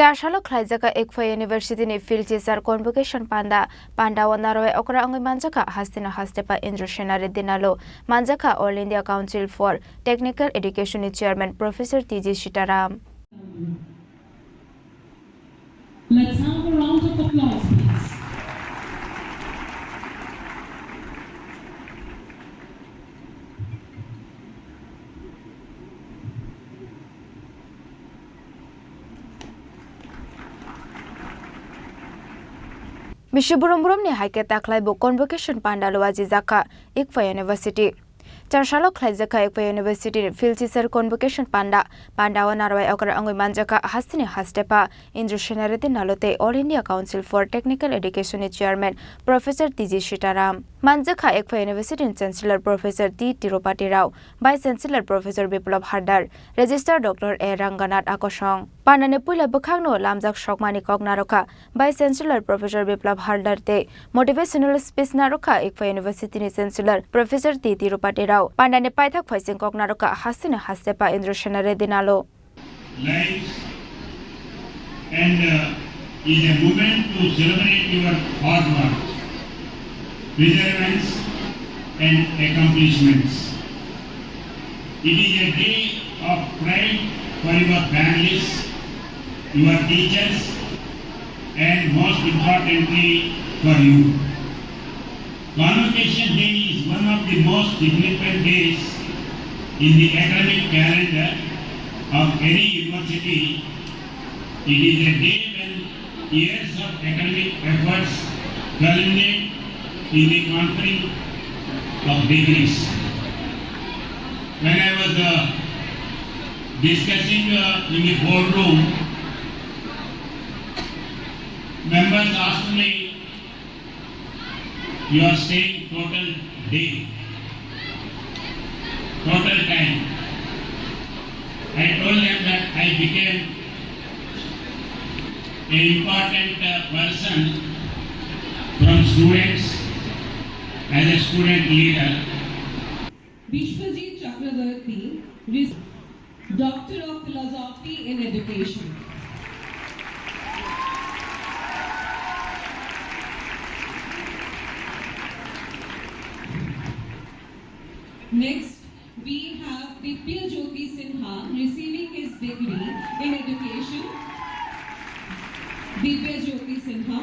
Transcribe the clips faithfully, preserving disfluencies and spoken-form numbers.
Tarsalo khlaijak kha Ekpha University ni Field Teacher Convocation Panda. Panda o narwai okra wngwi manjakha hasteni hastepa Indra Sena Reddy Nalo, manjakha All India Council for Technical Education ni Chairman Professor T G Sitaram. Let's have a round of applause, please. Bisi burum burum ni hai khe takhlai bo convocation panda lo waji jakha Ekpha University. Charsalo khlaijak kha Ekpha University ni Field Teacher Convocation Panda. Panda o narwai okra wngwi manjakha hasteni hastepa Indra Sena Reddy Nalo tei All India Council for Technical Education ni Chairman Professor T G Sitaram. Manjakha Ekpha University ni Chancellor Professor T Tirupati Rao, Vice Chancellor Professor Biplab Hardar, Registrar Doctor A Ranganath Akosong. Panda ni puila bwkhak no lamjak sokmani kok narwkha Vice Chancellor Professor Biplab Hardar tei motivational speech narwkha Ekpha University ni Chancellor Professor T Tirupati Rao. Panda ni paithak phaising kok narwkha hasteni hastepa Indra Sena Reddy Nalo. Lives and, uh, is a moment to celebrate your hard work, perseverance and accomplishments. It is a day of pride for your families, your teachers, and most importantly, for you. Convocation Day is one of the most significant days in the academic calendar of any university. It is a day when years of academic efforts culminate in the conferring of degrees. When I was, uh, discussing, uh, in the boardroom, members asked me, "You are saying total day, total time." I told them that I became an important, uh, person from students, as a student leader. Bishwajit Chakravarti, Doctor of Philosophy in Education. Next, we have Dibya Jyoti Sinha receiving his degree in education. Dibya Jyoti Sinha.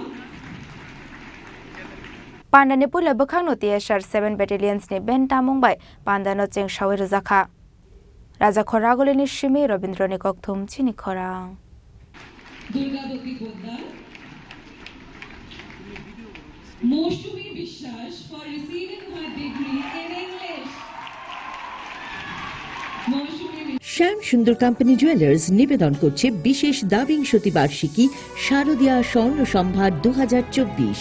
Panda ni puila bwkhak no T S R seven Battalions ni band tamung bai panda no chengsawi rwjakha. Rajakhor Ragolini simi Robindroni kokthum chini khorang. Durgabati Poddar, Mousumi Biswas for receiving her degree in English. Mousumi Bis- শ্যাম সুন্দর company jewellers নিবেদন করছে বিশেষ দ্বাবিংশতি বার্ষিকী শারদীয়া স্বর্ণ সম্ভার দু হাজার চব্বিশ,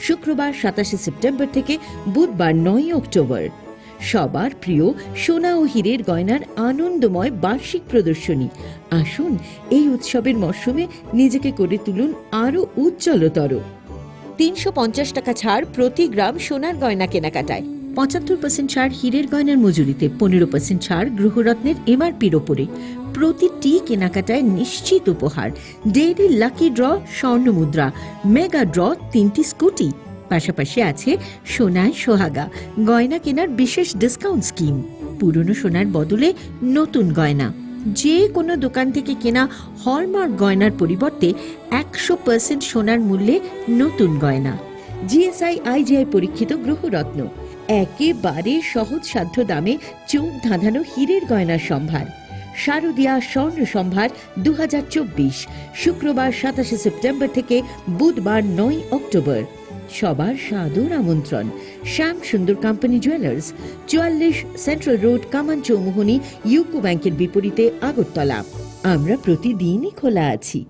শুক্রবার সাতাশে সেপ্টেম্বর থেকে বুধবার নয়ই অক্টোবর। সবার প্রিয় সোনা ও হীরের গয়নার আনন্দময় বার্ষিক প্রদর্শনী। আসুন, এই উৎসবের মরশুমে নিজেকে করে তুলুন আরও উজ্জ্বলতর। তিনশো পঞ্চাশ টাকা ছাড় প্রতি গ্রাম সোনার গয়না কেনাকাটায়, পঁচাত্তর পার্সেন্ট ছাড় হীরের গয়নার মজুরিতে, পনেরো পার্সেন্ট ছাড় গৃহরত্নের এমআরপির ওপরে। প্রতিটি কেনাকাটায় নিশ্চিত উপহার, ডেইলি লাকি ড্র, স্বর্ণ মুদ্রা, মেগা ড্র, তিনটি স্কুটি। পাশাপাশি আছে সোনায় সোহাগা গয়না কেনার বিশেষ ডিসকাউন্ট স্কিম। পুরনো সোনার বদলে নতুন গয়না। যে কোনো দোকান থেকে কেনা হলমার্ক গয়নার পরিবর্তে একশো পার্সেন্ট সোনার মূল্যে নতুন গয়না। জিএসআই আইজিআই পরীক্ষিত গ্রহরত্ন, একেবারে সহজসাধ্য দামে চোখ ধাঁধানো হীরের গয়নার সম্ভার। শারদীয়া স্বর্ণ সম্ভার দু হাজার চব্বিশ, শুক্রবার সাতাশে সেপ্টেম্বর থেকে বুধবার নয় অক্টোবর। সবার সাদর আমন্ত্রণ। শ্যাম সুন্দর কোম্পানি জুয়েলার্স, চুয়াল্লিশ সেন্ট্রাল রোড, কামান চৌমুহনী, ইউকো ব্যাংকের বিপরীতে, আগরতলা। আমরা প্রতিদিনই খোলা আছি।